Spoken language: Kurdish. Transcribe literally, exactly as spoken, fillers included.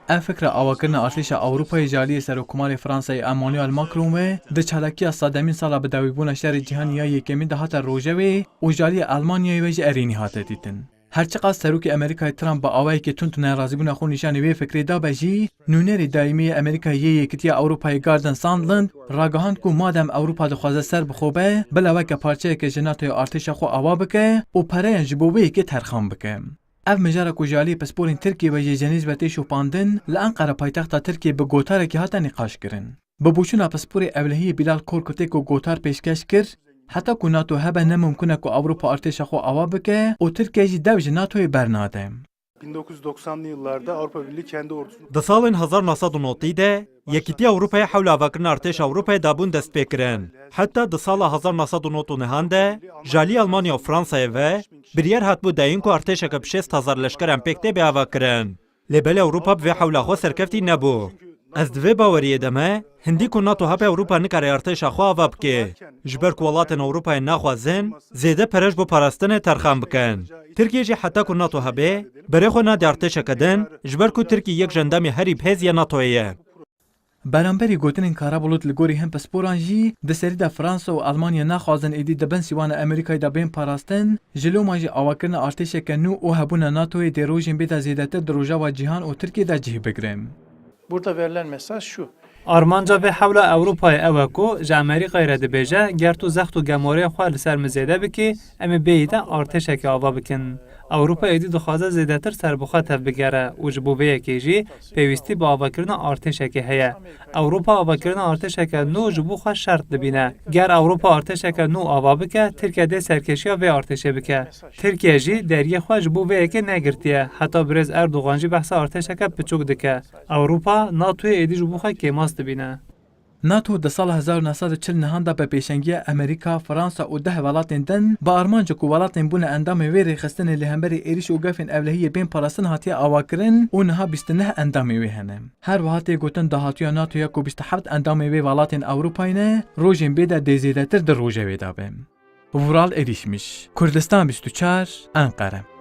Ev fikra awakirina artêşa Ewropayê ji aliyê Serokkomarê Fransayê Emmanuel Macron ve di çalakiya sedemîn sala bi dawîbûna Şerê Cîhanî ya Yekemîn de hate rojevê û ji aliyê Almanyayê ve jî erênî hate dîtin. Her çiqas Serokê Amerîkayê Trump bi awayekî tund nerazîbûna xwe nîşanî vê fikrê dabe jî, nûnerê daîmî yê Amerîkayê yê Yekitiya Ewropayê Gordon Sondland ragihand ku madem Ewropa dixwaze ser bi xwe be, bila weke parçeyeke ji NATOyê artêşa xwe ava bike û pereyan ji bo vê yekê terxan bike. Ev mijara ku ji aliyê pisporên Tirkiyê ve jê Jenîz ve tê şopandin, li Enqere paytexta Tirkiyê bi gotarekî hate nîqaşkirin. Bi boçûna pisporê ewlehiyê Bilal Korkutê ku gotar pêşkeş kir, heta ku NATO hebe ne mimkun e ku Ewropa artêşa xwe ava bike û Tirkiye jî dev ji NATOyê bernade. bin dokuz yüz doksanlı yıllarda Avrupa Birliği kendi ordusunu Di salên hezar neh sed û notî de Yekîtiya Ewropayê hewla avakirina artêşa Ewropayê dabûn destpêkirin. Heta di sala hezar neh sed û notî û nehan de ji alî Almanya û Fransayê ve biryar hatibû dayîn ku artêşeke bi şêst hezar leşkeran pêk tê bê avakirin. Lê belê Ewropa bi vê hewla xwe serkeftî nebû. Ez di vê baweriyê de me, hindî ku NATO hebe Ewropa nikare artêşa xwe ava bike. Ji ber ku welatên Ewropayê naxwazin zêde pere ji bo parastinê terxan bikin. Tirkiye jî heta ku NATO hebe, berê xwe nade artêşeke din, ji ber ku Tirkiye yek ji endamê herî bihêz ya NATOyê ye. Beramberî gotinên Karabulut li gorî hin pisporan jî, di serî de Fransa û Almanya naxwazin êdî di bin sîwana Amerîkayê de bên parastin, ji loma jî awakirina artêşeke nû û hebûna NATOyê dê rojên bê de zêdetir di rojava cîhan û Tirkiye de cih bigrin. Burada verilen mesaj şu. Armanca vê hewla Ewropayê ew e ku ji Amerîkayê re dibêje, ger tu zext û gemarê xwe li ser min zêde bikî, em ê bêyî te artêşekê ava bikin. Ewropa êdî dixwaze zêdetir ser bi xwe tevbigere û ji bo vê yekê jî pêwîstî bi avakirina artêşekê heye. Ewropa avakirina artêşeke nû ji bo xwe şert dibîne. Ger Ewropa artêşeke nû ava bike, Tirkiye dê serkêşiya vê artêşê bike. Tirkiye jî deriyê xwe ji bo vê yekê negirtiye, heta birêz Erdogan jî behsa artêşeke piçûk dike. Ewropa NATOyê êdî ji bo xwe kêmas dibîne. NATO di sala hezar neh sed û çil nehan de bi pêşengiya Amerîka, Fransa û deh welatên din bi armanca ku welatên bûne endamê vê rêxistinê li hemberî êrîş û gefên ewlehiyê bên parastin hatiye avakirin û niha bîst û neh endamê wê hene. Her wiha tê gotin dahatiya NATOyê ku bîst û heft endamê wê welatên Ewropayê ne, rojên bê de dê zêdetir di rojevê de be. Vural Erişmiş, Kurdistan bîst û çar, Enqere.